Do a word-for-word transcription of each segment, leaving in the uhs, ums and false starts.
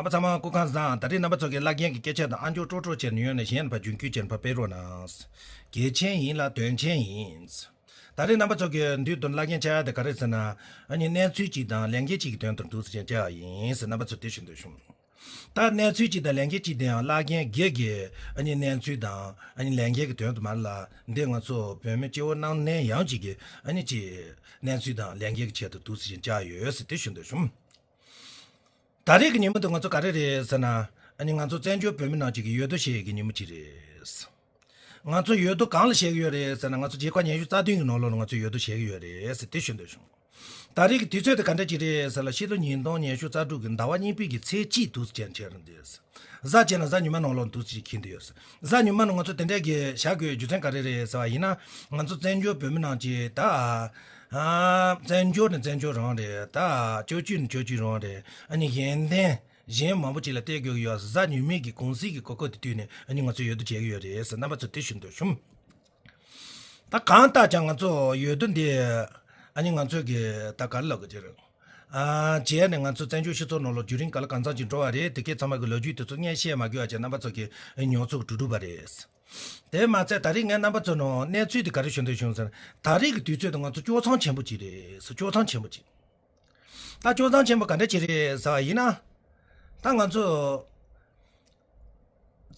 རྣམ་པ་ཚང་མ་སྐུ་ཁམས་བཟང་། ད་རེས་རྣམ་པ་ཚོ་གི་བླ་རྒན་གྱི་སྐད་ཆ་དང་ཨ་འཇོག་ཀྲོག་ཀྲོག་བྱས་ནས་ཡོང་ནས་གཞན་པ་རྒྱུན་སྐྱོད་བྱས་ནས་ཕར་སྤེལ་རོགས་གནང་། གལ་ཆེན་ཡིན་ལ་དོན་ཆེན་ཡིན། ད་རེས་རྣམ་པ་ཚོ་གི་མདུན་དུ་བླ་རྒན་བཅར་ཡ་དེ་ག་རེ་ཟེར་ན། ཨ་ནི་གནས་ཚུལ་གཅིག་དང་ལས་འགན་གཅིག་གི་དོན་དུ་འདུག་ཟེར་བཅར་ཡ་ཡིན་ཟེར་རྣམ་པ་ཚོ་དེ་ཞུ་འདོད་བྱུང་། ད་གནས་ཚུལ་གཅིག་དང་ལས་འགན་གཅིག་དེ་ཡང་བླ་རྒན་སྒེར་གྱི་ཨ་ནི་གནས་ཚུལ་དང་ཨ་ནི་ལས་འགན་གྱི་དོན་དུ་མ་རེད་ལ། འདི་ང་ཚོ་བོད་མི་སྤྱི་བོ་གནམ་ནས་ཡང་གཅིག་གི་ཨ་ནི་ཅིག་གནས་ཚུལ་དང་ལས་འགན་གྱི་ཆེད་དུ་འདུག་ཟེར་བཅར་ཡོད་ཟེར་དེ་ཞུ་འདོད་བྱུང་། ད་རེས་ཀྱི་ཉིན་མོ་དེ་ང་ཚོ་ག་རེ་རེད་ཟེར་ན། ཨ་ནི་ང་ཚོ་བཙན་བྱོལ་བོད་མི་རྣམས་ཀྱི་ཡོད་དོ་བྱེད་ཀྱི་ཉིན་མོ་གཅིག་རེད། ང་ཚོ་ཡོད་དོ་གང་ལ་བྱེད་ཀྱི་ཡོད་རེད་ཟེར་ན། ང་ཚོ་བརྗེ་ཁ་ཉི་ཤུ་རྩ་བདུན་གྱི་ནང་ལོགས་ལ་ང་ཚོ་ཡོད་དོ་བྱེད་ཀྱི་ཡོད་རེད་ཟེར་དེ་ཞུ་འདོད་བྱུང་། ད་རེས་ཀྱི་དུས་ཚོད་དེ་ག་འདྲ་ཅིག་རེད་ཟེར་ལ། ཕྱི་ལོ་ཉིས་སྟོང་ཉི་ཤུ་རྩ་དྲུག་གི་ཟླ་བ་གཉིས་པའི་གི་ཚེས་གཅིག་དུས་ཆེན་ཆེ་རུ་འདུག་གཟའ་བྱས་ན་གཟའ་ཉི་མ་ནང་ལོགས་འདུག་ཅིག་འཁེལ་འདུག་ཡོད། གཟའ་ཉི་མ་ནང་ང་ཚོ་དེ་འདྲའི་གི་བྱ་དགོས་རྒྱུ་མཚན་ག་རེ་རེད་ཟེར་བ་ཡིན་ན། ང་ཚོ་བཙན་བྱོལ་བོད་མི་རྣམས་ཀྱིས་ད། ཨ། བཙན་བྱོལ་ནི་བཙན་བྱོལ་རང་རེད། ད་སྤྱོད་བཅུད་ནི་སྤྱོད་བཅུད་རང་རེད། ཨ་ནི་གཞན་དོན་གཞན་མང་པོ་ཅིག་ལ་བལྟ་དགོས་ཀྱི་ཡོད། གཟའ་ཉི་མའི་གི་གུང་སེང་གི་གོ་སྐབས་དེ་བཏུས་ནས་ཨ་ནི་ང་ཚོ་ཡོད་དོ་བྱེད་ཀྱི་ཡོད་རེད་ཟེར་རྣམ་པ་ཚོ་དེ་ཞུ་འདོད་བྱུང་། ད་གང་ལྟར་ཀྱང་ང་ཚོ་ཡོད་དོ་འདི་ཨ་ནི་ང་ཚོ་གི་ད་ག་རེ་ལབ་དགོས་ཀྱི་རེད། ཨ། བྱས་ནས་ང་ཚོ་བཙན་བྱོལ་སྤྱི་ཚོགས་ནང་ལོགས་རྒྱུན་རིང་ག་ལ་གང་འཚམ་ཅིག་འགྲོ་བ་རེད། དེ་སྐད་ཚང་མ་གི་ལོ་རྒྱུས་དེ་ཚོ་སྔས་བཤད་མ་དགོས་པ་བྱས་རྣམ་པ་ཚོ་གི་མྱོང་ཚོར་གྲུབ་གྲུབ་པ་རེད། དེ་མ་ཚད་ད་རེས་ངས་རྣམ་པ་ཚོ་ནང་གནས་ཚུལ་དེ་ག་རེ་ཞུ་འདོད་བྱུང་ཟེར་ན། ད་རེས་ཀྱི་དུས་ཚོད་དེ་ང་ཚོ་སྤྱོད་གཙང་ཆེན་པོ་ཅིག་རེད་ཟེར། སྤྱོད་གཙང་ཆེན་པོ་ཅིག་ད་སྤྱོད་གཙང་ཆེན་པོ་ག་འདྲ་ཅིག་རེད་ཟེར་བ་ཡིན་ན། ད་ང་ཚོ་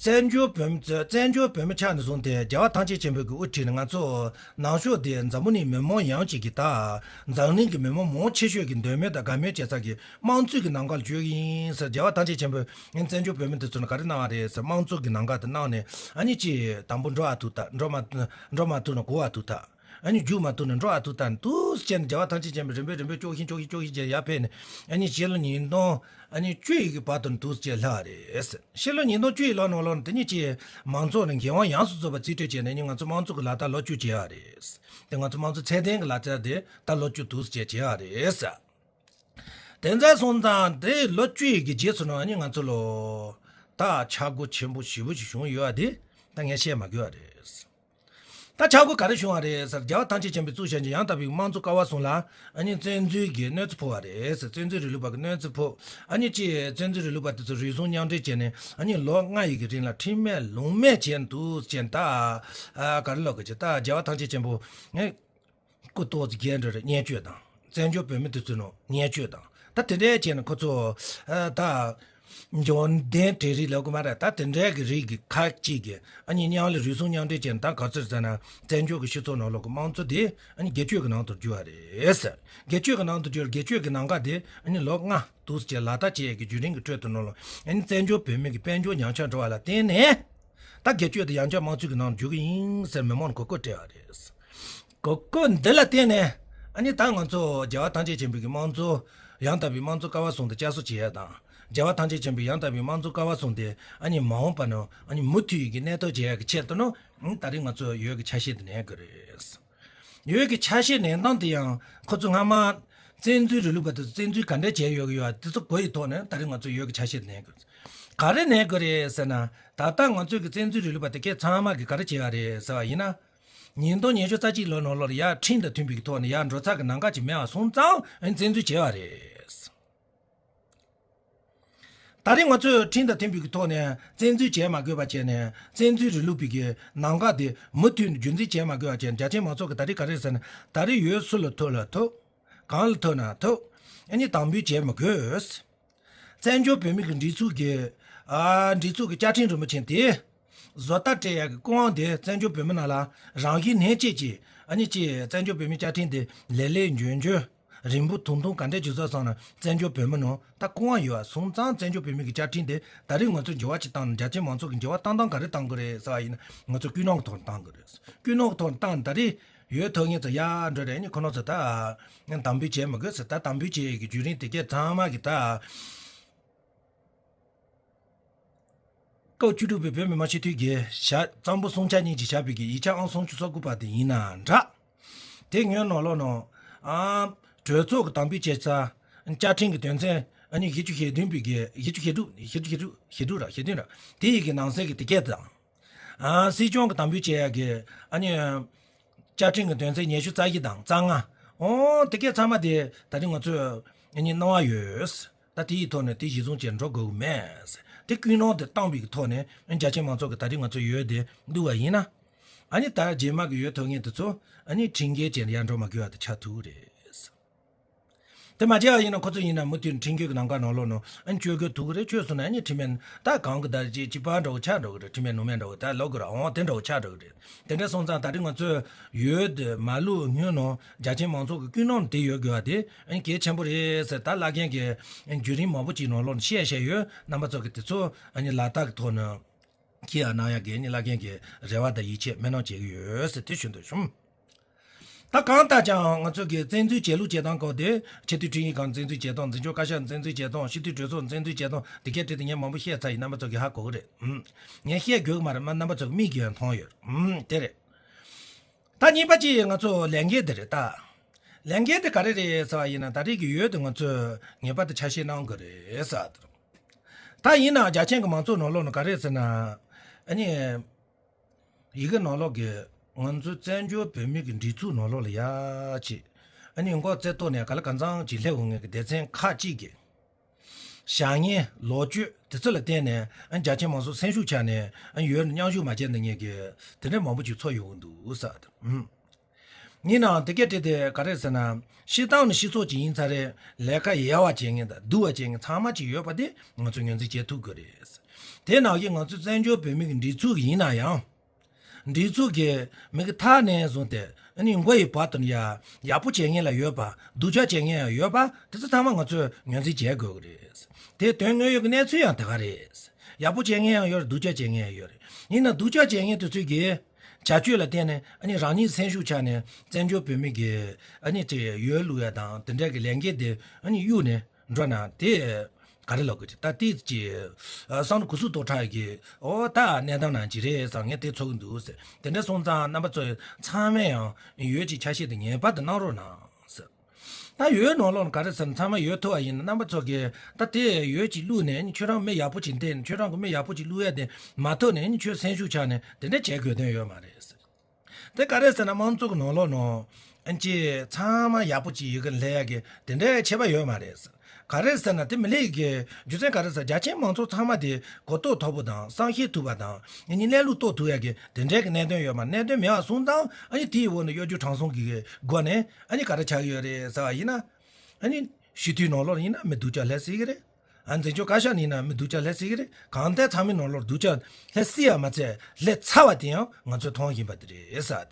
བཙན་བྱོལ་བོད་མི་ཚོ། བཙན་བྱོལ་བོད་མི་ཆགས་ནས་བཟུང་སྟེ་རྒྱལ་བ་ཐམས་ཅད་མཁྱེན་པའི་གི་དབུ་ཁྲིད་ནས་ང་ཚོ་ནང་ཤོག་དེ་འཛམ་བུ་གླིང་མི་མང་ཡོངས་ཀྱི་གི་ད་འཛམ་གླིང་གི་མི་མང་མང་ཆེ་ཤོས་ཀྱི་འདོད་མོས་དང་དགའ་མོས་བྱེད་ས་གི་དམངས་གཙོའི་གི་ལམ་ཁ་ལ་བསྐྱོད་ཀྱི་ཡིན་ཟེར། རྒྱལ་བ་ཐམས་ཅད་མཁྱེན་པའི་བཙན་བྱོལ་བོད་མི་དེ་ཚོ་ནི་ག་རེ་གནང་བ་རེད་ཟེར། དམངས་གཙོ་གི་ལམ་ཁ་དེ་གནང་ནས་ཨ་ནི་ཅིག་དང་པོ་འགྲོ་བ་ཐུག་ཐག་འགྲོ་མ་འགྲོ་མ་ཐུབ་ན་གོ་བ་ཐུག་ཐག་ཨ་ནི་རྒྱུག་མ་ཐུབ་ན་འགྲོ་བ་ཐུག་ཐག་འདུག་སེ་བྱས་ནས་རྒྱལ་བ་ཐམས་ཅད་མཁྱེན་པའི་རིམ་པས་རིམ་པས་སྐྱོད་ཤིང་སྐྱོད་ཤིང་སྐྱོད་ཤིང་བྱས་ཡར་ཕེབས་ནས་ཨ་ནི་ཕྱི་ལོ་ཉིས་སྟོང་ཨ་ནི་བཅུ་ཡི་གི་བར་དུ་འདུག་སེ་བྱས་ལྷག་རེད། ཕྱི་ལོ་ཉིས་སྟོང་བཅུ་ཡི་ལོ་ནང་ལོགས་ནས་དེ་ཉིད་ཀྱི་མང་ཚོགས་ནས་འགན་དབང་ཡོངས་སུ་རྫོགས་པ་རྩིས་སྤྲོད་བྱས་ནས་ཨ་ནི་ང་ཚོ་དམངས་གཙོ་གི་ལག་བསྟར་ལོ་བཅུ་བྱས་པ་རེད། དེ་ང་ཚོ་དམངས་གཙོ་ཚད་ལྡན་གྱི་ལག་བསྟར་དེ་ད་ལོ་བཅུ་འདུག་སེ་བྱས་བྱས་པ་རེད། དེ་ཚོ་སོང་ཙང་དེ་ལོ་བཅུ་ཡི་གི་རྗེས་སུ་ནང་ཨ་ནི་ང་ཚོ་ལོ་ད་ཆག་སྒོ་ཆེན་པོ་ཞེ་པོ་ཞིག་བྱུང་ཡོད་པ་དེ་ད་ངས་བཤད་མ་དགོས་པ་རེད། ད་ཆག་སྒོ་ག་རེ་བྱུང་བ་རེད་ཟེར། རྒྱལ་བ་ཐམས་ཅད་མཁྱེན་པའི་གཙུག་བྱང་གི་ཡང་དག་པའི་དམངས་གཙོ་ཀ་བ་གསུམ་ལ་ཨ་ནི་བཙན་འཛུལ་གྱི་གནོད་འཚེ་ཕོག་པ་རེད་ཟེར། བཙན་འཛུལ་རིང་ལུགས་པ་གི་གནོད་འཚེ་ཕོག་ཨ་ནི་ཅིག་བཙན་འཛུལ་རིང་ལུགས་པ་དེ་ཚོ་རུལ་སུངས་མཉམ་འབྲེལ་བྱས་ནས་ཨ་ནི་ལོ་ལྔ་ཡི་གི་རིང་ལ་ཁྲིམས་མེད་ལུགས་མེད་བྱས་འདུག་ཅེས། ད་ཨ་ག་རེ་ལབ་དགོས་ཀྱི། ད་རྒྱལ་བ་ཐམས་ཅད་མཁྱེན་པོ་ངས་སྐུ་ཏོག་ཙམ་རྒྱས་འགྲོ་རེད། བརྙས་བཅོས་དང་། བཙན་བྱོལ་བོད་མི་དེ་ཚོ་ནང་བརྙས་བཅོས་དང་། ད་དེ་འདྲའི་བྱས་ནས་ཁོ་ཚོ་ཨ་ད་འབྱོར་ལྡན་གྲལ་རིམ་ལབ་དགོས་མ་རེད། ད་དེ་འདྲའི་གི་རིགས་ཀྱི་ཁག་ཅིག་གིས་ཨ་ནི་མཉམ་ལ་རུལ་སུངས་མཉམ་འབྲེལ་བྱས་ནས། ད་ག་ཚོད་ཟེར་ན་བཙན་བྱོལ་གྱི་སྤྱི་ཚོགས་ནང་ལོགས་ཀྱི་དམངས་གཙོ་དེ་ཨ་ནི་སྒེར་གཅོད་ཀྱི་ནང་དུ་བསྒྱུར་བ་རེད་ཟེར། སྒེར་གཅོད་ཀྱི་ནང་དུ་བསྒྱུར། སྒེར་གཅོད་ཀྱི་ལམ་ཁ་དེ་ཨ་ནི་ལོ་ལྔ་འདུག་སེ་བྱས་ལག་བསྟར་བྱེད་ཡས་ཀྱི་བརྒྱུད་རིམ་གྱི་ཁྲོད་དུ་ནང་ལོགས་ཨ་ནི་བཙན་བྱོལ་བོད་མི་གི་དཔལ་འབྱོར་ཉམས་ཆག་འགྲོ་བ་ལ་བརྟེན་ནས། ད་སྒེར་གཅོད་དེ་ཡང་བསྐྱར་དམངས་གཙོའི་གི་ནང་འཇུག་གི་ཡིན་ཟེར་མི་མང་གོ་སྐབས་སྤྲད་པ་རེད། གོ་སྐབས་འདི་ལ་བརྟེན་ནས་ཨ་ནི་ད་ང་ཚོ་རྒྱལ་བ་ཐམས་ཅད་མཁྱེན་པའི་གི་དམངས་གཙོ་ཡང་དག་པའི་དམངས་གཙོ་ཀ་བ་གསུམ་དེ་བསྐྱར་གསོ་བྱེད་ཡ་དང་། རྒྱལ་བ་ཐམས་ཅད་མཁྱེན་པའི་ཡང་དག་པའི་དམངས་གཙོ་ཀ་བ་གསུམ་དེ་ཨ་ནི་མ་འོངས་པ་ནང་ཨ་ནི་མུ་མཐུད་ཀྱི་གནས་ཐབས་བྱེད་ཡ་གི་ཆེད་དུ་ནི་ད་རེས་ང་ཚོ་ཡོད་ཀྱི་ཆ་ཤས་དེ་ལེན་དགོས་རེད། ཡོད་ཀྱི་ཆ་ཤས་ལེན་སྟངས་དེ་ཡང་ཁོ་ཚོ་སྔ་མ་བཙན་འཛུལ་རིང་ལུགས་པ་དེ་ཚོ་བཙན་འཛུལ་ག་འདྲ་བྱས་ཡོད་ཀྱི་ཡོད་དེ་ཚོ་གོ་ཡི་ཐོག་ནས་ད་རེས་ང་ཚོ་ཡོད་ཀྱི་ཆ་ཤས་ལེན་དགོས། ག་རེ་ལེན་དགོས་རེད་ཟེར་ན། ད་ལྟ་ང་ཚོའི་གི་བཙན་འཛུལ་རིང་ལུགས་པ་དེ་གས་ཚང་མ་གིས་ག་རེ་བྱས་པ་རེད་ཟེར་བ་ཡིན་ན། ཉིས་སྟོང་ཉི་ཤུ་རྩ་གཅིག་ལོ་ནང་ལོགས་ལ་ཡར་ཁྲིམས་དང་མཐུན་པའི་གི་ཐོག་ནས་ཡར་འགྲོ་ཚར་གི་ལམ་ཁ་ཅིག་མེད་པ་སོང་ཙང་བཙན་འཛུལ་བྱས་པ་རེད། ད་རེས་ང་ཚོས་ཁྲིམས་དང་མཐུན་པའི་གི་ཐོག་ནས་བཙན་འཛུལ་བྱས་མ་དགོས་པ་བྱས་ནས་བཙན་འཛུལ་རིང་ལུགས་པའི་གི་ལམ་ཁ་དེ་མུ་མཐུད་ནས་རྒྱུན་འཛིན་བྱས་མ་དགོས་པ་བྱས་ནས། རྒྱ་ཆེའི་མང་ཚོགས་ཀྱིས་ད་རེས་ག་རེ་ཟེར་ན། ད་རེས་ཡོད་སུ་ལ་ཐུག་ལ་ཐུག་གང་ལ་ཐུག་ན་ཐུག་ཨ་ནི་དམ་འབུལ་བྱས་མ་དགོས། བཙན་བྱོལ་བོད་མི་གི་སྒྲིག་འཛུགས་ཀྱི་ཨ་སྒྲིག་འཛུགས་ཀྱི་བཅའ་ཁྲིམས་རིན་པོ་ཆེ་དེ། བཟོ་ལྟ་སྤྲད་ཡག་གི་སྐུ་དབང་དེ་བཙན་བྱོལ་བོད་མི་རྣམས་ལ་རང་བཞིན་ནན་བཅས་ཀྱིས་ཨ་ནི་ཅིག་བཙན་བྱོལ་བོད་མིའི་བཅའ་ཁྲིམས་དེ་ལེགས་ལེགས་འཇོན་འཇོན་རིང་པོ་ཐུང་ཐུང་ག་འདྲས་ཅིག་བཟོས་སོང་ན། བཙན་བྱོལ་བོད་མི་ནང་ད་སྐུ་དབང་ཡོད་པ་སོང་ཙང་། བཙན་བྱོལ་བོད་མི་གི་བཅའ་ཁྲིམས་དེ་ད་རེས་ང་ཚོས་འགྱུར་བ་ཅིག་བཏང་ན། རྒྱ་ཆེའི་མང་ཚོགས་ཀྱིས་འགྱུར་བ་བཏང་སྟངས་ག་རེ་བཏང་དགོས་རེད་ཟེར་བ་ཡིན་ན། ང་ཚོས་ཀུན་སློང་གི་ཐོག་ནས་བཏང་དགོས་རེད། ཀུན་སློང་གི་ཐོག་ནས་བཏང་ན་ད་རེས་ཡོད་ཐུབ་མཁན་ཚོ་ཡར་འགྲོ་རེད། ཨ་ནི་ཁོ་རང་ཚོ་ད་དམ་འབུལ་བྱས་མ་དགོས་ཟེར། ད་དམ་འབུལ་བྱས་ཡག་གི་བརྒྱུད་རིམ་དེ་གས་ཚང་མ་གི་ད། སྐབས་བཅུ་དྲུག་པའི་བོད་མི་མང་སྤྱི་འཐུས་ཀྱི་ཞབས་གཙང་པོ་སྲུང་བྱ་གཉིས་ཀྱིས་བཞག་པའི་གི་ཡིག་ཆ་ཨང་སུམ་ཅུ་སོ་དགུ་པ་དེ་ཡིན་ན་འདྲ། དེ་སྔོན་ནང་ལོགས་ནང་ཨ་གྲོས་ཚོགས་ཀྱི་དམ་འབུལ་བྱས་ཚར། བཅའ་ཁྲིམས་ཀྱི་དོན་ཚན་ཨ་ནི་བཞི་བཅུ་ཞེ་བདུན་པའི་གི་བཞི་བཅུ་ཞེ་དྲུག་བཞི་བཅུ་ཞེ་དྲུག་ཞེ་དྲུག་ར་ཞེ་བདུན་ར་དེ་ཡི་གི་ནང་གསེས་ཀྱི་དེ་སྐད་དང་། ཨ་སྲིད་སྐྱོང་གི་དམ་འབུལ་བྱས་ཡག་གི་ཨ་ནི་བཅའ་ཁྲིམས་ཀྱི་དོན་ཚན་ཉི་ཤུ་རྩ་བཞི་དང་རྩ་ལྔ། ཨོ་དེ་སྐད་ཚང་མ་དེ་ད་རིང་ང་ཚོས་ཨ་ནི་གནང་བ་ཡོད། ད་དེའི་ཐོག་ནས་དེ་གཞི་བཟུང་བྱས་འགྲོ་དགོས་ཀྱི་མེད། དེ་ཀུན་སློང་དེ་བཏང་བའི་ཐོག་ནས་རྒྱ་ཆེ་མང་ཚོགས་ཀྱིས་ད་རེས་ང་ཚོ་ཡོད་དེ་འདུག་པ་ཡིན་ན། ཨ་ནི་ད་རྗེས་མ་གི་ཡོད་ཐོབ་མཁན་དེ་ཚོ་ཨ་ནི་ཁྲིམས་འགལ་བྱས་ནས་ཡར་འགྲོ་མ་དགོས་པ་དེ་ཆགས་ཐུབ་ཀྱི་རེད། དེ་མ་བྱས་པ་ཡིན་ན་ཁོ་ཚོ་ཡིན་ན་མུ་མཐུད་ཁྲིམས་འགལ་གྱི་ལམ་ཁ་ནང་ལོགས་ནང་ཨ་ནི་བཅོས་དགོས་ཐུག་གི་རེད། བཅོས་སོང་ན་ཨ་ནི་ཁྲིམས་མེད་ད་གང་གི་ད་ཅི་ཅི་པར་འདྲ་བོ་ཆགས་འགྲོ་གི་རེད། ཁྲིམས་མེད་ནོར་མེད་འདྲ་བོ་ད་ལོག་གི་རེད། འོང་དེ་འདྲ་བོ་ཆགས་འགྲོ་གི་རེད། དེ་འདྲ་སོང་ཙང་ད་རེས་ང་ཚོས་ཡོད་དེ་མ་ལུས་སྔོན་ནང་རྒྱ་ཆེ་མང་ཚོགས་ཀྱི་ཀུན་སློང་དེ་ཡོད་དགོས་པ་དེ་ཨ་ནི་གལ་ཆེན་པོ་རེད་ཟེར། ད་བླ་རྒན་གྱི་བརྒྱུད་རིམ་མང་པོ་ཅིག་ནང་ལོགས་ནས་བཤད་བཤད་ཡོད། རྣམ་པ་ཚོ་གིས་དེ་ཚོ་ཨ་ནི་ལག་བསྟར་གྱི་ཐོག་ནས་ཁྱེད་ཡང་གནང་ཡག་གི་ཨ་ནི་བླ་རྒན་གྱི་རེ་བ་དང་ཡིད་ཆེས་སྨོན་ལམ་བྱེད་ཀྱི་ཡོད་ཟེར་དེ་ཞུ་འདོད་བྱུང་། ད་གང་ལྟར་ཀྱང་ང་ཚོ་གི་བཙན་འཛུལ་བྱས་ལུགས་བྱེད་སྟངས་སྐོར་དེ་ཆེས་མཐོའི་ཁྲིམས་ཡིག་ཁང་བཙན་འཛུལ་བྱེད་སྟངས། འཛིན་སྐྱོང་བཀའ་ཤག་བཙན་འཛུལ་བྱེད་སྟངས། སྤྱི་འཐུས་གྲོས་ཚོགས་བཙན་འཛུལ་བྱེད་སྟངས། དེ་གའི་གྲས་དེ་ངས་མང་པོ་བཤད་ཚར་ཡིན། རྣམ་པ་ཚོ་གིས་ཧ་གོ་གི་རེད། ཨུམ། ངས་བཤད་དགོས་ཀྱི་མ་རེད། མ་རྣམ་པ་ཚོ་གི་མིག་གིས་ཡང་མཐོང་ཡོད། ཨུམ། དེ་རེད། ད་གཉིས་པ་གཅིག་ང་ཚོ་ལས་འགན་དེ་རེད་ད། ལས་འགན་དེ་ག་རེ་རེད་ཟེར་བ་ཡིན་ན། ད་རེས་ཀྱི་ཡོད་དེ་ང་ཚོས་ངེས་པར་དུ་ཆ་ཤས་གནང་དགོས་རེད་ཟེར་བ་དེ་རེད། ད་ཡིན་ནའང་རྒྱ་ཆེན་གྱི་མང་ཚོགས་ནང་ལོགས་ནས་ག་རེ་ཟེར་ན། ཨ་ནི། ཡི་གེ་ནང་ལོགས་ཀྱི་ང་ཚོའི་བཙན་བྱོལ་བོད་མི་གི་སྒྲིག་འཛུགས་ནང་ལོགས་ལ་ཡ་ཅིག་ཨ་ནི་མགོ་རྩེ་གཏོར་ནས་ག་ལ་གང་འཚམ་ཅིག་སླེབས་འོང་མཁན་གྱི་སྡེ་ཚན་ཁག་ཅིག་གི་བྱ་ངན་ལོག་སྤྱོད་དེ་ཚོ་ལ་བརྟེན་ནས་ཨ་རྒྱ་ཆེ་མང་ཚོགས་སེམས་ཤུགས་ཆག་ནས་ཨ་ཡོད་ནས་མཉམ་ཞུགས་མ་བྱས་ན་མཁན་གྱི་དེ་འདྲ་མང་པོ་ཅིག་ཚོར་ཡོང་གི་འདུག་ཟེར་བ་དང་། ཡིན་ནའང་དེ་གའི་གྲས་དེ་ག་རེ་ཟེར་ན། སྤྱིར་བཏང་ནས་སྤྱི་ཚོགས་ཅིག་ཡིན་ཚར་རེད། ལས་ཀ་ཡག་པ་བྱེད་མཁན་དང་སྡུག་པ་བྱེད་མཁན་ཚང་མ་ཅིག་ཡོད་པ་དེ་ང་ཚོས་ངོས་འཛིན་བྱེད་ཐུབ་དགོས་རེད། དེ་ནང་བཞིན་ང་ཚོའི་བཙན་བྱོལ་བོད་མི་གི་སྒྲིག་འཛུགས་ཡིན་ན་ཡང་། སྒྲིག་འཛུགས་ཀྱི་མི་གི་མཐའ་ནས་བཟུང་སྟེ་ཨ་ནི་མགོ་ཡི་བར་དུ་ཡ་ཡག་པོ་བྱེད་མཁན་ལ་ཡོད་པ། སྡུག་ཅག་བྱེད་མཁན་ཡང་ཡོད་པ། དེ་ཚོ་ཚང་མ་ང་ཚོས་ངོས་འཛིན་བྱེད་དགོས་ཀྱི་རེད། དེ་དོན་དངོས་ཡོད་ཀྱི་གནས་ཚུལ་ཡང་དེ་ག་རེད། ཡག་པོ་བྱེད་མཁན་ཡང་ཡོད་རེད། སྡུག་ཅག་བྱེད་མཁན་ཡང་ཡོད་རེད། ཡིན་ན་སྡུག་ཅག་བྱེད་མཁན་དེ་ཚོས་ཀྱི་བྱ་སྤྱོད་ལ་བརྟེན་ནས་ཨ་ནི་རང་ཉིད་སེམས་ཤུགས་ཆག་ནས་བཙན་བྱོལ་བོད་མི་གི་ཨ་ནི་ཅིག་ཡོད་ལུགས་ཡ་དང་དེ་འདྲ་གི་ལས་འགན་དེ་ཨ་ནི་གཡུག་ནས་འགྲོ་ན་དེ་ག་རེ་ལབ་དགོས་ཀྱི། ད་དེ་ཅིག་བསམ་བློ་གུ་སུ་ཏོག་དྲག་གི་ཨོ་ད་གནས་སྟངས་ནང་ཅིག་རེད་བསམ། ངས་དེ་ཚོར་གི་འདུག་ཟེར། དེ་འདྲ་སོང་ཙང་རྣམ་པ་ཚོ་ཚང་མས་ཡང་ཡོད་ཀྱི་ཆ་ཤས་དེ་ངེས་པར་དུ་གནང་རོགས་གནང་ཟེར། ད་ཡོད་ནང་ལོགས་ནས་ག་རེ་ཟེར་ན་ཚང་མ་ཡོད་ཐུབ་པ་ཡིན་ན་རྣམ་པ་ཚོ་གིས་ད་དེ་ཡོད་ཅིག་བླུགས་ནས་ཨ་ནི་ཁྱོད་རང་མི་ཡག་པོ་ཅིག་འདེད་ནས་ཁྱོད་རང་གི་མི་ཡག་པོ་ཅིག་བླུགས་ཡ་དེ་མ་ཐུབ་ནས་ཨ་ནི་ཁྱོད་སེམས་ཤུགས་ཆག་ནས་དེ་འདྲ་བྱེད་དགོས་དོན་ཡོད་མ་རེད་ཟེར། དེ་ག་རེ་ཟེར་ན་དམངས་གཙོ་གི་ནང་ལོགས་ནང་ཨ་ནི་ཅི་ཚང་མ་ཡག་པོ་ཅིག་ཡི་གེ་སླེབས་ཡ་གི་དེ་འདྲའི་ཁྱད་པར་ཡོད་མ་རེད་ཟེར། ག་རེ་ཟེར་ན་དེ་མི་ལེགས་ཀྱི་རྒྱུ་མཚན་ག་རེ་ཟེར། རྒྱ་ཆེའི་མང་ཚོགས་ཚང་མ་དེ་གོ་རྟོགས་མཐོ་པོ་དང་བསམ་ཤེས་ཐུབ་པ་དང་ཨ་ནི་གནས་ལུགས་རྟོགས་ཐུབ་ཡ་གི་དེ་འདྲའི་གི་གནད་དོན་ཡོད་མ་རེད། གནད་དོན་མེད་པ་སོང་ཙང་ཨ་ནི་དེའི་འོག་ནས་གཡོ་སྒྱུ་དྲང་སྲོང་གི་སྒོ་ནས་ཨ་ནི་ག་རེ་ཆགས་ཡོད་རེད་ཟེར་བ་ཡིན་ན། ཨ་ནི་སྤྱི་འཐུས་ནང་ལོགས་ཡིན་ན་མི་སྡུག་ཅག་སླེབས་སྲིད་ཀྱི་རེད། ཨ་འཛིན་སྐྱོང་བཀའ་ཤག་ནས་ཡིན་ན་མི་སྡུག་ཅག་སླེབས་སྲིད་ཀྱི་རེད། གང་ལྟར་ཚང་མའི་ནང་ལོགས་སྡུག་ཅག་སླེབས་སྲིད་པ་མ་ཚད་སླེབས་ཚར་བ་དེ་ཡང་ང་ཚོས་མཐོང་བཞིན་པ་དེ་རེད་ཟེར།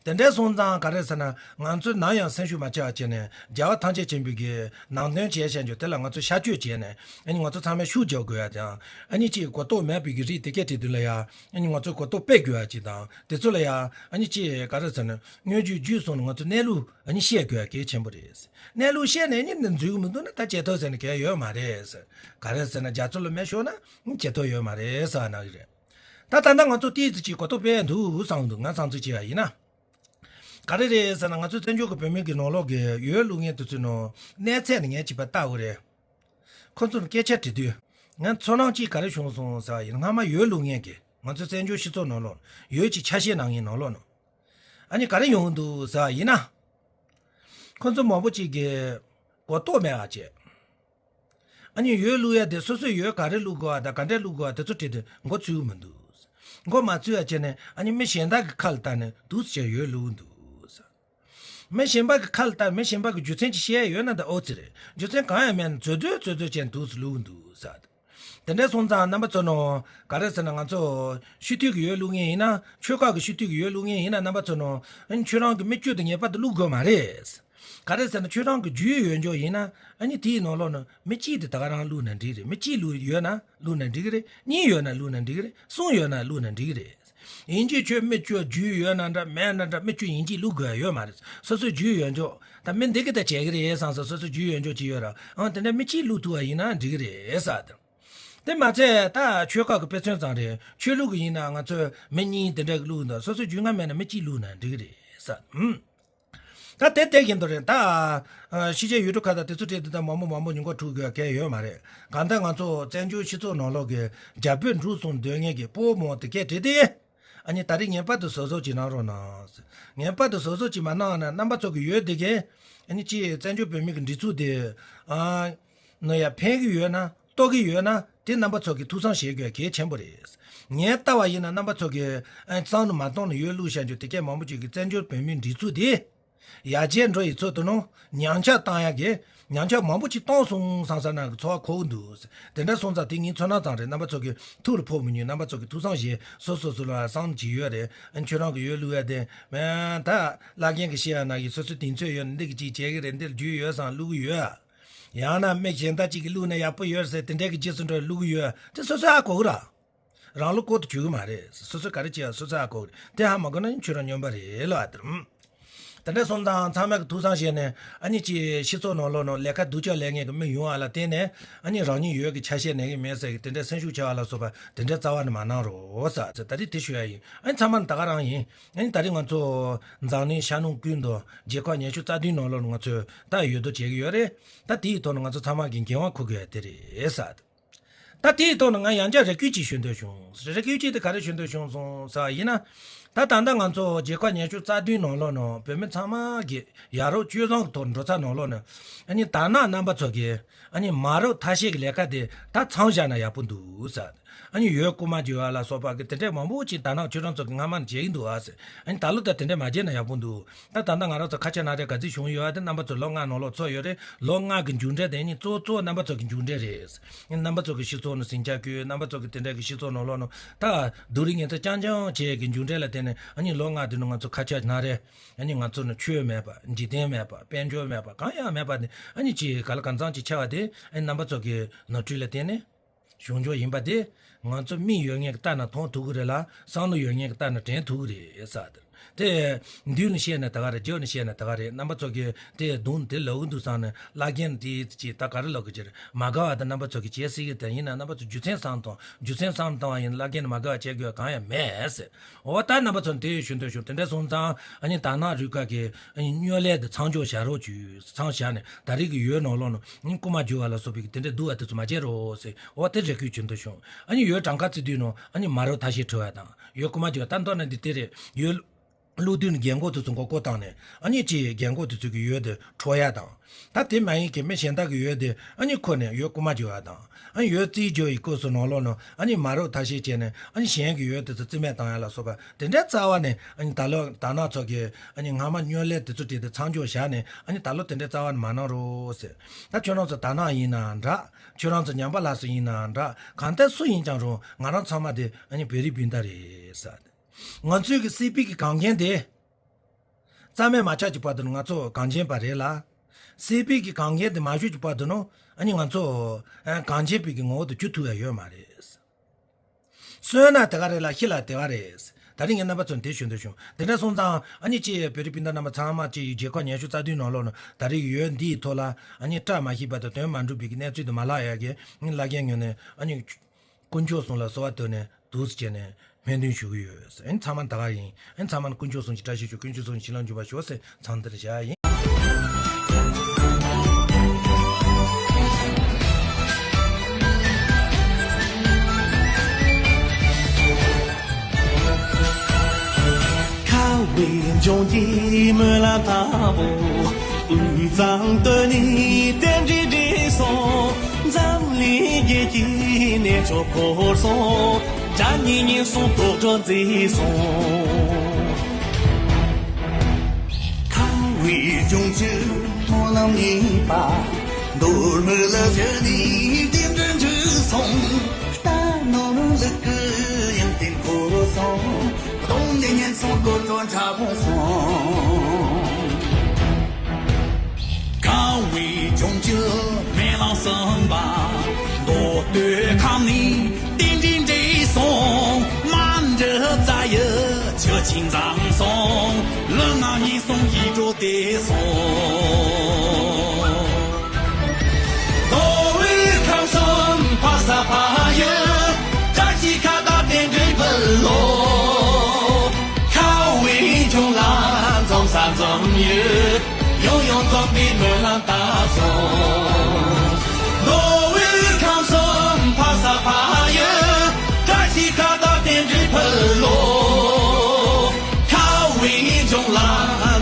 དེ་འདྲ་སོང་ཙང་ག་རེ་ཟེར་ན་ང་ཚོས་ནམ་ཡང་སེམས་ཤུགས་མ་ཆག་བྱས་ནས་རྒྱལ་བ་ཐམས་ཅད་མཁྱེན་པའི་གི་ནང་དོན་བྱས་བཤད་རྒྱུ་དེ་ལ་ང་ཚོས་ཤར་བསྐྱོད་བྱས་ནས་ཨ་ནི་ང་ཚོ་ཚང་མས་ཤུགས་རྒྱག་དགོས་ཡ་དང་ཨ་ནི་ཅིག་གོ་རྟོགས་མེད་པའི་གི་རིགས་དེ་གས་དེ་དུས་ལ་ཡ་ཨ་ནི་ང་ཚོས་གོ་རྟོགས་སྤེལ་དགོས་ཡ་ཅིག་དང་དེ་ཚོ་ལ་ཡ་ཨ་ནི་ཅིག་ག་རེ་ཟེར་ན་སྔོན་རྒྱུག་རྒྱུག་སོང་ནས་ང་ཚོ་གནས་ལུགས་ཨ་ནི་བཤད་དགོས་ཡ་གལ་ཆེན་པོ་རེད། གནས་ལུགས་བཤད་ནས་ནི་འཛུལ་གི་མི་འདུག་ན་ད་བྱེད་ཐབས་ཟེར་ནས་གལ་ཡོད་མ་རེད་ཟེར། ག་རེ་ཟེར་ན་རྒྱ་མཚོ་ལ་མེ་ཤོར་ན་ནི་བྱེད་ཐབས་ཡོད་མ་རེད་ཟེར་བ་ནང་བཞིན་རེད། ད་ད་ལྟ་ང་ཚོ་ཏོག་ཙམ་ཅིག་གོ་རྟོགས་སྤེལ་འདུག་བསམ་འདུག་ང་བསམ་ཚུལ་བྱས་པ་ཡིན་ན། ག་རེ་རེད་ཟེར་ན་ང་ཚོ་བཙན་བྱོལ་གྱི་བོད་མི་གི་ནང་ལོགས་ཀྱི་ཡོད་ལུགས་ངན་དེ་ཚོའི་ནང་གནས་ཚད་ནས་ངས་ཅིག་པ་ལྟ་དགོས་རེད། ཁོ་ཚོར་སྐད་ཆ་དྲི་དུས་ང་ཚོར་སྣང་གཅིག་ག་རེ་བྱུང་སོང་ཟེར་བ་ཡིན་ན་སྔ་མ་ཡོད་ལུགས་ངན་གྱི་ང་ཚོ་བཙན་བྱོལ་སྤྱི་ཚོགས་ནང་ལོགས་ཡོད་ཅིག་ཆ་ཤས་ནང་ངའི་ནང་ལོགས་ནང་ཨ་ནི་ག་རེ་ཡོང་གི་འདུག་ཟེར་བ་ཡིན་ན། ཁོ་ཚོ་མང་པོ་ཅིག་གིས་གོ་རྟོགས་མེད་པ་བྱས། ཨ་ནི་ཡོད་བླུག་ཡ་དེ་སོ་སོས་ཡོད་ག་རེ་བླུག་དགོས་པ་དང་ག་འདྲས་བླུག་དགོས་པ་དེ་ཚོ་དྲིས་ཏེ་མགོ་ཚོས་མི་འདུག་མགོ་མ་ཚོས་ཡ་བྱས་ནས་ཨ་ནི་མི་གཞན་དག་གི་ཁ་ལ་བལྟས་ནས་འདུག་སེ་བྱས་ཡོད་བླུག་འདུག་མི་གཞན་པ་གི་ཁ་ལ་བལྟས་མི་གཞན་པ་གི་རྒྱུ་མཚན་ཅིག་བཤད་ཡ་ཡོད་ན་ད་ཨོ་ཙི་རེད། རྒྱུ་མཚན་གང་ཡང་མེད་ན་ཚོད་ཚོད་ཚོད་ཚོད་བྱས་ནས་འདུག་སེ་བླུག་འདུག་ཟེར། དེ་འདྲ་སོང་ཙང་རྣམ་པ་ཚོ་ནང་ག་རེ་ཟེར་ན་ང་ཚོ་སྤྱི་འཐུས་ཀྱི་ཡོད་བླུག་མཁན་ཡིན་ན་ཆོལ་ཁ་གི་སྤྱི་འཐུས་ཀྱི་ཡོད་བླུག་མཁན་ཡིན་ན་རྣམ་པ་ཚོ་ནང་ཨ་ནི་ཁྱོད་རང་གི་མི་སྤྱོད་དེ་ངེས་པར་དུ་བླུག་དགོས་མ་རེད། ག་རེ་ཟེར་ན་ཁྱོད་རང་གི་རྒྱུས་ཡོད་འཇོག་ཡིན་ན་ཨ་ནི་དེའི་ནང་ལོགས་ན་མི་གཅིག་དེ་ད་ག་རང་བླུགས་ན་འགྲིག་རེད། མི་གཅིག་བླུགས་ཡོད་ན་བླུགས་ན་འགྲིག་གི་རེད། གཉིས་ཡོད་ན་བླུགས་ན་འགྲིག་གི་རེད། གསུམ་ཡོད་ན་བླུགས་ན་འགྲིག་གི་རེད། ཡིན་གཅིག་ཁྱོད་མི་སྤྱོད་རྒྱུས་ཡོད་ན་འདྲ་མེད་ན་འདྲ་མི་སྤྱོད་ཡིན་གཅིག་བླུག་དགོས་ཡ་ཡོད་མ་རེད། སོ་སོའི་རྒྱུས་ཡོད་འཇོག་ད་མི་འདི་གི་ད་བྱེད་གི་རེད་བསམ་སོང་སོ་སོའི་རྒྱུས་ཡོད་འཇོག་ཅིག་ཡོད་ར་ཨང་དེ་འདྲ་མི་གཅིག་བླུག་ཐུབ་པ་ཡིན་ན་འགྲིག་གི་རེད་ཟེར། དེ་མ་ཚད་ད་ཆོལ་ཁ་གི་དཔེ་མཚོན་ཙམ་རེད། ཆོས་ལུགས་གི་ཡིན་ན་ང་ཚོས་མི་གཉིས་དེ་འདྲ་གི་བླུག་འདུག་སོ་སོའི་རྒྱུས་མངའ་མེད་ན་མི་གཅིག་བླུག་ན་འགྲིག་གི་རེད་ཟེར། ཨུམ། ད་དེ་དེ་བཞིན་དུ་རེད་ད། ཨ་ཕྱི་རྒྱལ་ཡུལ་གྲུ་ཁག་དང་དེ་ཚོ་བྲིས་དུས་ད་མང་པོ་མང་པོ་ཉིན་གུང་འཁྲུག་དགོས་གལ་ཡོད་མ་རེད། གང་ལྟར་ང་ཚོ་བཙན་བྱོལ་སྤྱི་ཚོགས་ནང་ལོགས་ཀྱི་རྒྱ་བོད་འབྲུག་གསུམ་སྡོད་མཁན་གྱི་ཕོ་མོ་དེ་གས་བྲིས་ཏེ། ཨ་ནི་ད་རེས་ངེས་པར་དུ་གཟབ་གཟབ་ཅིག་གནང་རོགས་གནང་། ངེས་པར་དུ་གཟབ་གཟབ་ཅིག་མ་གནང་ན་རྣམ་པ་ཚོ་གི་ཡོད་དེ་གས་ཨ་ནི་ཅིག་བཙན་བྱོལ་བོད་མི་གི་སྒྲིག་འཛུགས་དེ་ཨ། ནོ་ཡ་ཕན་གྱི་ཡོད་ན་གཏོགས་ཀྱི་ཡོད་ན་དེ་རྣམ་པ་ཚོ་གིས་ཐུགས་བསམ་བཞེས་དགོས་གལ་ཆེན་པོ་རེད། ངས་ལྟ་བ་ཡིན་ན་རྣམ་པ་ཚོ་གིས་ཨ་བསམ་བློ་མ་གཏོང་ནས་ཡོད་བླུགས་བཞག་རྒྱུ་དེ་གས་མང་པོ་ཅིག་གིས་བཙན་བྱོལ་བོད་མིའི་སྒྲིག་འཛུགས་དེ། ཡར་རྒྱས་འགྲོ་ཡི་ཚོད་དུ་ནོ་ཉམས་ཆག་བཏང་ཡག་གི་ཉམས་ཆག་མང་པོ་ཅིག་བཏང་སོང་བསམ་བསམ་ན་གི་ཚོར་བ་འཁོར་གི་འདུག་དེ་འདྲ་སོང་ཙང་དེ་ངའི་ཚོར་སྣང་ཙམ་རེད། རྣམ་པ་ཚོ་གི་ཐུགས་ལ་ཕོག་མི་ཉན། རྣམ་པ་ཚོ་གི་ཐུགས་བསམ་བཞེས། སོ་སོ་སོ་ལ་བསམ་གྱི་ཡོད་རེད། ཨ་ཁྱོད་རང་གི་ཡོད་བླུགས་ཡ་དེ་མེད། ད་བླ་རྒན་གི་བཤད་ཡ་ན་གི་སོ་སོའི་གདེང་ཚོད་ཡོད་ན་འདི་གི་ཅིག་བྱེད་གི་རེད། འདིར་རྒྱུས་ཡོད་བསམ་བླུགས་གི་ཡོད། ཡང་ན་མི་གཞན་དག་ཅིག་གི་བླུགས་ན་ཡག་པོ་ཡོད་ཟེར་དེ་འདྲ་གི་རྗེས་སུ་འགྲོ་བླུགས་གི་ཡོད། དེ་སོ་སོ་ཧ་གོ་གི་ར། རང་ལ་ལྐོག་ཏུ་གྱུར་གི་མ་རེད། སོ་སོས་ག་རེ་བྱས་སོ་སོས་ཧ་གོ་གི་རེད། དེ་ཧ་མ་གོ་ན་ཁྱོད་རང་སྨྱོན་པ་རེད་ལབ་ཨ་དེ་རུ། དེ་འདྲ་སོང་ཙང་ཚང་མས་ཀྱི་ཐུགས་བསམ་བཞེས་ནས་ཨ་ནི་ཅིག་སྤྱི་ཚོགས་ནང་ལོགས་ནང་ལས་ཀ་སྡུག་ཅག་ལས་མཁན་གྱི་མི་ཡོང་བ་ལ་བརྟེན་ནས་ཨ་ནི་རང་ཉིད་ཡོད་ཀྱི་ཆ་ཤས་ནས་ཀྱི་མེད་ཟེར་གྱི་དེ་འདྲ་སེམས་ཤུགས་ཆག་པ་ལ་སོགས་པ་དེ་འདྲ་རྩ་བ་ནས་མ་གནང་རོགས་ཟེར་ད་རེས་དེ་ཞུ་ཡ་ཡིན། ཨ་ནི་ཚང་མ་ད་ག་རང་ཡིན། ཨ་ནི་ད་རེས་ང་ཚོ་འཛམ་གླིང་ཤར་ནུབ་ཀུན་ཏུ་རྒྱལ་ཁབ་ཉི་ཤུ་རྩ་བདུན་ནང་ལོགས་ནང་ང་ཚོས་ད་འོས་བསྡུ་བྱེད་ཀྱི་ཡོད་རེད། ད་དེའི་ཐོག་ནས་ང་ཚོ་ཚང་མ་གི་འགན་དབང་འཁུར་དགོས་ཡ་དེ་རེད་ཟེར། ད་དེའི་ཐོག་ནས་ང་ཡང་བསྐྱར་རེ་སྐུལ་ཅིག་ཞུ་འདོད་བྱུང་། རེ་སྐུལ་ཅིག་དེ་ག་རེ་ཞུ་འདོད་བྱུང་སོང་ཟེར་བ་ཡིན་ན། ད་ད་ལྟ་ང་ཚོ་རྒྱལ་ཁབ་ཉི་ཤུ་རྩ་བདུན་ནང་ལོགས་ནང་བོད་མི་ཚང་མ་གི་ཡ་རབས་སྤྱོད་བཟང་གི་ཐོག་འགྲོ་ཚར་ནང་ལོགས་ནས་ཨ་ནི་དར་ནག་རྣམ་པ་ཚོ་གི་ཨ་ནི་མ་རབས་ཐ་ཤལ་གྱི་ལས་ཀ་དེ་ད་མཚམས་བཞག་ན་ཡག་པོ་འདུག་ཟེར། ཨ་ནི་འོས་རྐུ་མ་བྱེད་པ་ལ་སོགས་པ་གི་དེ་འདྲས་མང་པོ་ཅིག་དར་ནག་ཁྱོད་རང་ཚོ་གི་སྔ་མ་ནས་བྱེད་ཀྱི་འདུག་ཨ་ཟེར། ཨ་ནི་ད་ལོ་ད་དེ་འདྲས་མ་བྱས་ན་ཡག་པོ་འདུག་ད་ད་ལྟ་ང་རང་ཚོ་ཁ་ཆག་ན་རེ་ག་ཚོད་བྱུང་ཡོད་ཨ་དེ་རྣམ་པ་ཚོ་ལོ་ལྔ་ནང་ལོགས་ཚོར་ཡོད་རེད། ལོ་ལྔ་གི་མཇུག་འབྲས་དེ་ནི་གཙོ་གཙོ་རྣམ་པ་ཚོ་གི་མཇུག་འབྲས་རེད། རྣམ་པ་ཚོ་གི་སྤྱི་ཚོགས་ནང་ཟིང་ཆ་བཀོད། རྣམ་པ་ཚོ་གི་དེ་འདྲ་གི་སྤྱི་ཚོགས་ནང་ལོགས་ནང་ད་སྡུག་རུས་ངན་ཚ་རྐྱང་རྐྱང་བྱས་གི་མཇུག་འབྲས་ལ་བརྟེན་ནས་ཨ་ནི་ལོ་ལྔ་དེ་ནང་ང་ཚོ་ཁ་ཆག་ན་རེ་ཨ་ནི་ང་ཚོ་ནང་ཆོས་མེད་པ། འཇིག་རྟེན་མེད་པ། དཔལ་འབྱོར་མེད་པ། གང་ཡང་མེད་པ་ནི་ཨ་ནི་ཅིག་ག་ལ་གང་འཚམ་ཅིག་ཆགས་པ་དེ་ཨ་ནི་རྣམ་པ་ཚོ་གི་ནོར་འཁྲུལ་ལ་བརྟེན་ནས། བྱུང་ཆོག་ཡིན་པ་དེ་ང་ཚོ་མིག་ཡོད་མཁན་གྱིས་ལྟ་ན་མཐོང་ཐུབ་ཀྱི་རེད་ལ། བསམ་བློ་ཡོད་མཁན་གྱིས་ལྟ་ན་དྲན་ཐུབ་ཀྱི་རེད་ཟེར། དེ་མདུན་ནས་བཤད་ན་ད་ག་རེད། རྒྱབ་ནས་བཤད་ན་ད་ག་རེད། རྣམ་པ་ཚོ་གིས་དེ་གདོང་དེ་ལབ་ཀྱི་འདུག་བསམ་ནས་བླ་རྒན་དེ་ཅིག་ད་ག་རེ་ལབ་དགོས་ཀྱི་རེད། མ་དགའ་བ་དེ་རྣམ་པ་ཚོ་གིས་བྱེད་སྲིད་ཀྱི་དེ་ཡིན་ན་རྣམ་པ་ཚོ་རྒྱུ་མཚན་བསམ་བཏང་། རྒྱུ་མཚན་བསམ་བཏང་བ་ཡིན་ན་བླ་རྒན་ནི་མ་དགའ་བ་བྱེད་དགོས་གང་ཡང་མེད་ཟེར། འོ་ད་རྣམ་པ་ཚོ་དེ་ཞུ་འདོད་བྱུང་། དེ་འདྲ་སོང་ཙང་ཨ་ནི་དར་ནག་རུས་ཁག་གི་ཨ་ནི་སྨྱོ་ལས་དེ་མཚམས་འཇོག་བྱ་རོགས་བྱོས། མཚམས་བཞག་ནས་ད་རེས་ཀྱི་འོས་ནང་ལོགས་ནང་ཨ་ནི་རྐུ་མ་བྱེད་པ་ལ་སོགས་པའི་དེ་འདྲ་སྡུག་པ་དེ་ཚོ་མ་བྱེད་རོགས་ཟེར། འོ་དེ་རེ་སྐུལ་ཞུ་འདོད་བྱུང་། ཨ་ནི་འོས་གྲངས་ཀ་བརྩི་དུས་ནང་ཨ་ནི་མ་རབས་ཐ་ཤལ་བྲི་བ་དང་། འོས་རྐུ་མ་བྱེད་པ་ད་མདོར་ན་འདི་དེ་རེད། འོས་བླུག་དུས་ནས་རྒན་གོག་དེ་ཚོ་མགོ་སྐོར་བཏང་ནས་ཨ་ནི་ཅིག་རྒན་གོག་དེ་ཚོ་གི་འོས་དེ་འཕྲོག་ཡ་དང་། ད་དེ་མ་ཡིན་གྱི་མི་གཞན་དག་གི་འོས་དེ་ཨ་ནི་ཁུར་ནས་འོས་རྐུ་མ་བྱེད་པ་དང་། ཨ་ནི་འོས་རྩིས་རྒྱག་ཡི་སྐབས་སུ་ནང་ལོགས་ནང་ཨ་ནི་མ་རབས་ཐ་ཤལ་བྱས་ནས་ཨ་ནི་གཞན་གྱི་འོས་དེ་ཚོ་རྩིས་མེད་བཏང་ཡ་ལ་སོགས་པ་དེ་འདྲའི་རྩ་བ་ནས་ཨ་ནི་ད་ལོ་དར་ནག་ཚོ་གི་ཨ་ནི་སྔ་མ་སྨྱོ་ལས་དེ་ཚོ་བྲིས་ཏེ་མཚམས་འཇོག་བཞག་ནས་ཨ་ནི་ད་ལོ་དེ་འདྲའི་རྩ་བ་ནས་མ་གནང་རོགས་ཟེར། ད་ཁྱོད་རང་ཚོ་དར་ནག་ཡིན་ནའང་འདྲ། ཁྱོད་རང་ཚོ་ཉམས་པ་སླར་གསོ་ཡིན་ནའང་འདྲ། གང་ལྟར་སུ་ཡིན་ཀྱང་རུང་ང་རང་ཚང་མ་དེ་ཨ་ནི་བོད་རིགས་སྤུན་ཟླ་རེད་ཟེར། ང་ཚོའི་གི་སྲིད་པའི་གི་གངས་རྒྱན་དེ་རྩ་མེད་མ་ཆགས་ཀྱི་བར་དུ་ང་ཚོ་གངས་ཅན་པ་རེད་ལ། སྲིད་པའི་གི་གངས་རྒྱན་དེ་མ་ཞུགས་ཀྱི་བར་དུ་ནོ་ཨ་ནི་ང་ཚོ་ཨ་གངས་ཅན་པའི་གི་ངོ་བོ་དེ་གྱུར་ཐུབ་ཡ་ཡོད་མ་རེད། གསོན་ན་དེ་ག་རེད་ལ་ཤི་ལ་དེ་ག་རེད། ད་རིང་ངས་རྣམ་པ་ཚོར་འདི་ཞུ་འདོད་བྱུང་། དེ་འདྲ་སོང་ཙང་ཨ་ནི་ཅིག་བོད་རིགས་སྤུན་ཟླ་རྣམ་པ་ཚང་མ་ཅིག་རྒྱལ་ཁབ་ཉི་ཤུ་རྩ་བདུན་ནང་ལོགས་ནང་ད་རེས་འོས་འདིའི་ཐོག་ལ་ཨ་ནི་བཀྲ་མ་ཤིས་པ་དང་དོན་མ་འགྲུབ་པའི་གི་གནས་ཚུལ་དེ་མ་ལྷག་ཡ་གི་ཨ་ནི་བླ་རྒན་ངོས་ནས་ཨ་ནི་དཀོན་མཆོག་གསུམ་ལ་གསོལ་བ་བཏབ་ནས་འདུག་སེ་བྱས་ནས་སྨོན་འདུན་ཞུ་གི་ཡོད། ཨ་ནི་ཚང་མ་ད་ག་ཡིན། ཨ་ནི་ཚང་མ་ནི་དཀོན་མཆོག་གསུམ་གྱི་བཀྲ་ཤིས་ཤོག་དཀོན་མཆོག་གསུམ་གྱི་བྱིན་རླབས་འཇུག་པར་ཤོག་ཟེར་མཚམས་འདིར་བཞག་ཡིན། ཁ་བའི་ལྗོངས་ཀྱི་སྨོན་ལམ་ལྟ་བུ། དབུས་གཙང་སྟོད་ནས་རྟེན་འབྲེལ་འགྲིག་སོང་། འཛམ་གླིང་རྒྱལ་གྱི་གནས་མཆོག་བསྐོར་སོང་། དགྲ་གཉེན་ཉེན་སོང་། དོག་སྒྲོན་མཛེས་སོང་། ཁ་བའི་ལྗོངས་ཀྱི་སྨོན་ལམ་ཡིན་པ། མདོ་སྨད་ལ་བཞུགས་ནས་རྟེན་འབྲེལ་འགྲིག་སོང་། རྟ་ནོར་ལུག་གི་ཡོན་ཏན་བསྐོར་སོང་། གདོང་ལེན་ཉེན་སོང་། དཀོན་མཆོག་འདྲ་པོ་སོང་། ཁ་བའི་ལྗོངས་ཀྱི་སྨོན་ལམ་གསུམ་པ། མདོ་སྟོད་ཁམས་ནས་རྟེན་འབྲེལ་འགྲིག་སོང་། མ་འདྲི་རྩ་ཡི་ཆུ་ཆེན་འཛོམས་སོང་། ལུས་ངག་ཡིད་གསུམ་ཡིད་འཕྲོག་བདེ་སོང་། མདོ་དབུས་ཁམས་གསུམ་ཕ་ས་ཕ་ཡུལ། བཀྲ་ཤིས་ཁ་བརྡ་རྟེན་འབྲེལ་ཕུལ་ལོ། ཁ་བའི་ལྗོངས་ལ་འཛོམས་ས་འཛོམས་ཡུལ། ཡང་ཡང་འཛོམས་པའི་སྨོན་ལམ་བཏབ་སོང་། མདོ་དབུས་ཁམས་གསུམ་ཕ་ས་ཕ་ཡུལ། བཀྲ་ཤིས་ཁ་བརྡ་རྟེན་འབྲེལ་ཕུལ་ལོ། ཁ་བའི་ལྗོངས་ལ་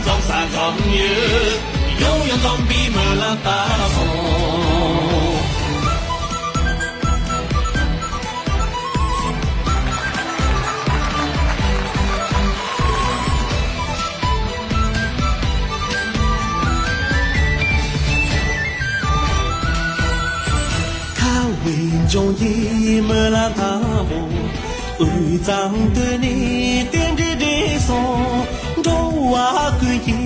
འཛོམས་ས་འཛོམས་ཡུལ། ཡང་ཡང་འཛོམས་པའི་སྨོན་ལམ་བཏབ་སོང་། འབྱུང་གི་སྨོན་ལམ་དང་པོ། དབུས་གཙང་སྟོད་ནས་རྟེན་འབྲེལ་འགྲིག་སོང་། འགྲོ་བ་ཀུན་གྱི་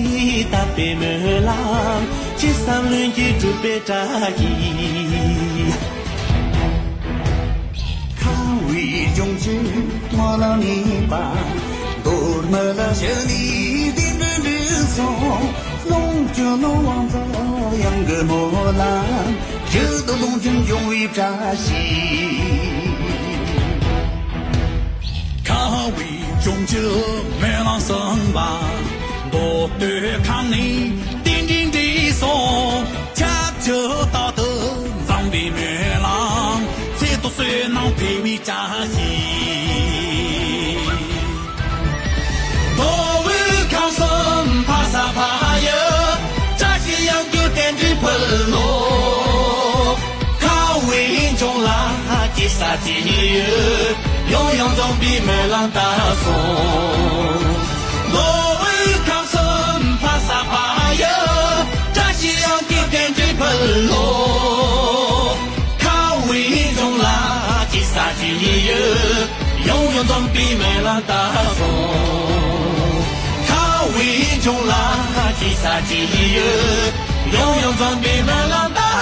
དད་པའི་སྨོན་ལམ། ཅི་བསམ་ལྷུན་གྱིས་འགྲུབ་པའི་བཀྲ་ཤིས། ཁམས་དབུས་ལྗོངས་ཀྱི་སྨོན་ལམ་ཡིན་པ། མདོ་སྨད་ལ་བཞུགས་ནས་རྟེན་འབྲེལ་འགྲིག་སོང་། ལོངས་སྤྱོད་ནོར་བུ་ཡང་གི་སྨོན་ལམ། ཡུལ་དུ་ལོངས་སྤྱོད་འབྱུང་བའི་བཀྲ་ཤིས། ཁམས་དབུས་ལྗོངས་ཀྱི་སྨོན་ལམ་གསུམ་པ། མདོ་སྟོད་ཁམས་ནས་རྟེན་འབྲེལ་འགྲིག་སོང་། ཁྱབ་བྱ་རྟག་ཏུ་འཛོམས་པའི་སྨོན་ལམ། ཚེ་ཐུབ་བསོད་ནམས་འཕེལ་བའི་བཀྲ་ཤིས། མདོ་དབུས་ཁམས་གསུམ་ཕ་ས་ཕ་ཡུལ། བཀྲ་ཤིས་གཡང་རྒྱུད་རྟེན་འབྲེལ་ཕུལ་ལོ། ཁམས་དབུས་ལྗོངས་ལ་ཅི་ཟེར་ཅི་ཡོད། ཡང་ཡང་འཛོམས་པའི་སྨོན་ལམ་བཏབ་སོང་། མདོ་དབུས་ཁམས་གསུམ་ཕ་ས་ཕ་ཡུལ། བཀྲ་ཤིས་གཡང་རྒྱུད་རྟེན་འབྲེལ་ཕུལ་ལོ། ཁམས་དབུས་ལྗོངས་ལ་ཅི་ཟེར་ཅི་ཡོད། ཡང་ཡང་འཛོམས་པའི་སྨོན་ལམ་བཏབ་སོང་། ཁམས་དབུས་ལྗོངས་ལ་ཅི་ཟེར་ཅི་ཡོད། ཡང་ཡང་འཛོམས་པའི་སྨོན་ལམ་བཏབ་